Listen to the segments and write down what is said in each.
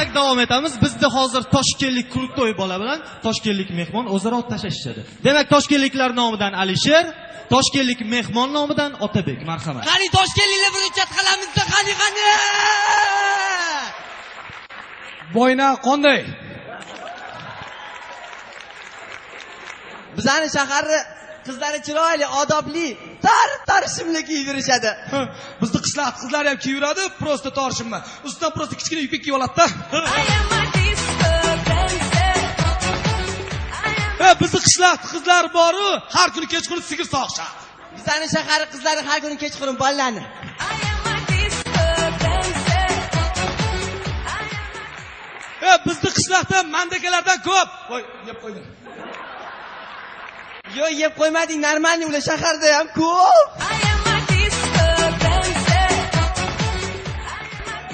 Demak, davom etamiz. Bizda hozir toshkentlik krutoy bola bilan toshkentlik mehmon o'zaro tashlashishadi. Demak, toshkentliklar nomidan Alisher, toshkentlik mehmon nomidan Otabek. Marhamat. Qani toshkentliklar bir uchat qilamizda, qani qani. Boyna qanday? Bizani shaharni qizlari chiroyli, odobli, tor shimli kiyib yurishadi. Bizni qishloq qizlari ham kiyib yuradi, prosta tor shimmi. Ustidan prosta kichkina yupka kiyib oladi-da. Bizni qishloq qizlari bor-u, har kuni kechqurun sigir sog'ishadi. Bizani shahar qizlari har kuni kechqurun bolalarni. Bizni qishloqda mandakalardan ko'p. Voy, yeb qo'ydim. Yo, yeb qo'ymading, normalniy, ular shaharda ham ko'p.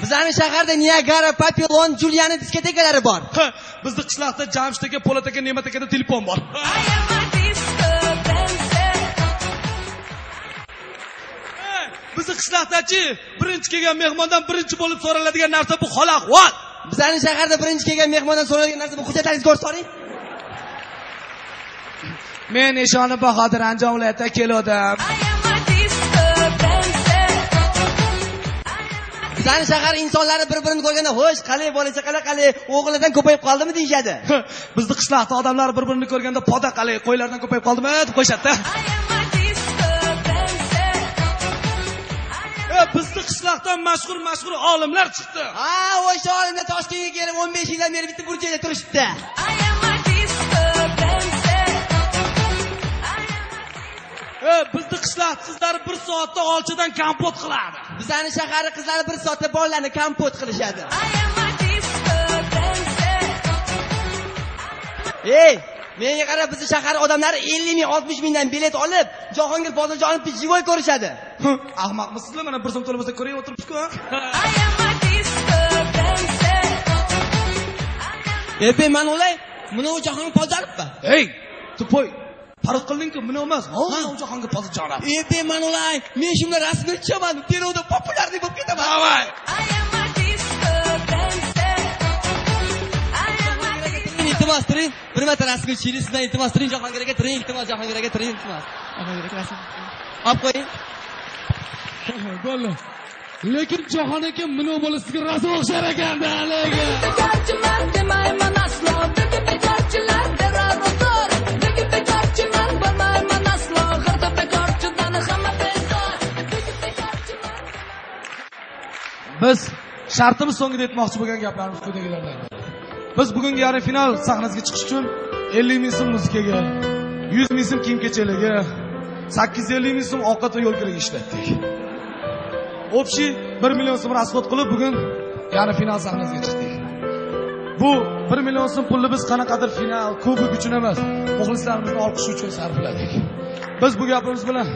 Bizani shaharda Niagara, Papillon, Juliani diskotekalari bor. Bizni qishloqda Jamshid aka, Po'lat aka, Ne'mat akada telefon bor. Bizni qishloqdachi birinchi kelgan mehmondan birinchi bo'lib so'raladigan narsa bu hol ahvol. Bizani shaharda birinchi kelgan mehmondan so'raladigan narsa bu hujjatlaringizni ko'rsating. Men Eshoni Bahodir Andijon viloyatidan keldim. Bizani shahar insonlari bir-birini ko'rganda, "Xo'sh, qalay bola chaqala qalay, o'g'lidan ko'payib qoldimi?" deyishadi. Bizni qishloqda odamlar bir-birini ko'rganda, "Poda qalay, qo'ylardan ko'payib qoldimi?" deb qo'yishadi-da. Bizni qishloqdan mashhur olimlar chiqdi. Ha, o'sha olimlar Toshkentga kelib 15 yildan beri bitta burchakda turishibdi. Bizni qishloq qizlari bir soatda olchadan kompot qiladi. Bizani shahar qizlari bir soatda bolalarni kompot qilishadi. Ey, menga qarab bizni shahar odamlari 50 ming, 60 mingdan bilet olib, Jahongir Poziljonovni jivoy ko'rishadi. Ahmoqmisizlar, mana bir so'm to'lamasa ko'ray o'tiribmiz-ku. Ey, men o'lay, buni u Jahongir Poziljonovmi? Ey, tupoy. Farq qilding-ku, buni emas. Ha, u Jahongir Poziljonov. Ey, men o'lay, men shunga rasmga tushaman, Peruda populyarniy bo'lib ketaman. Davay. Iltimos turing, bir marta rasmga tushaylik, sizdan iltimos turing, Jahongir aka turing, iltimos Jahongir aka turing, iltimos. Jahongir aka rasm. Olib qo'ying. Bo'ldi. Lekin Jahon aka minov bola sizga rasm o'xshar ekanda, lekin. Bekorchiman demayman aslo, bekorchilar derar o'tir. Bekorchiman bo'lmayman aslo, g'irda bekorchidan hamma bezor. Bekorchiman. Biz shartimiz so'ngida aytmoqchi bo'lgan gaplarimiz quyidagilardan. Biz bugungi yarim final sahnasiga chiqish uchun 50 ming so'm muzikaga, 100 ming so'm kiyim-kechaklarga, 850 ming so'm ovqat va yo'l kiraga ishlatdik. Общий 1 million so'm rasxod qilib bugun yarim final sahnasiga chiqdik. Bu 1 million so'm pulni biz qanaqadir final, kubok uchun emas, muxlislarimizni olqishi uchun sarfladik. Biz bu gapimiz bilan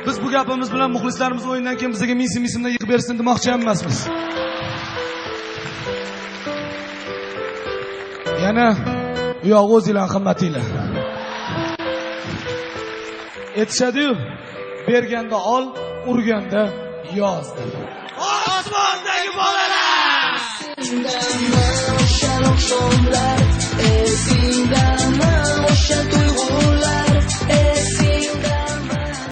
Biz bu gapimiz bilan muxlislarimiz o'yindan keyin bizga ming so'mdan yig'ib bersin demoqchi ham emasmiz. Yana u yog'i o'zinglar qimmatinglar. Aytishadi-yu, berganda ol, urganda yoz deb. Osmondagi bolalar! O'sha oqshomlar, esingdami o'sha tuyg'ular?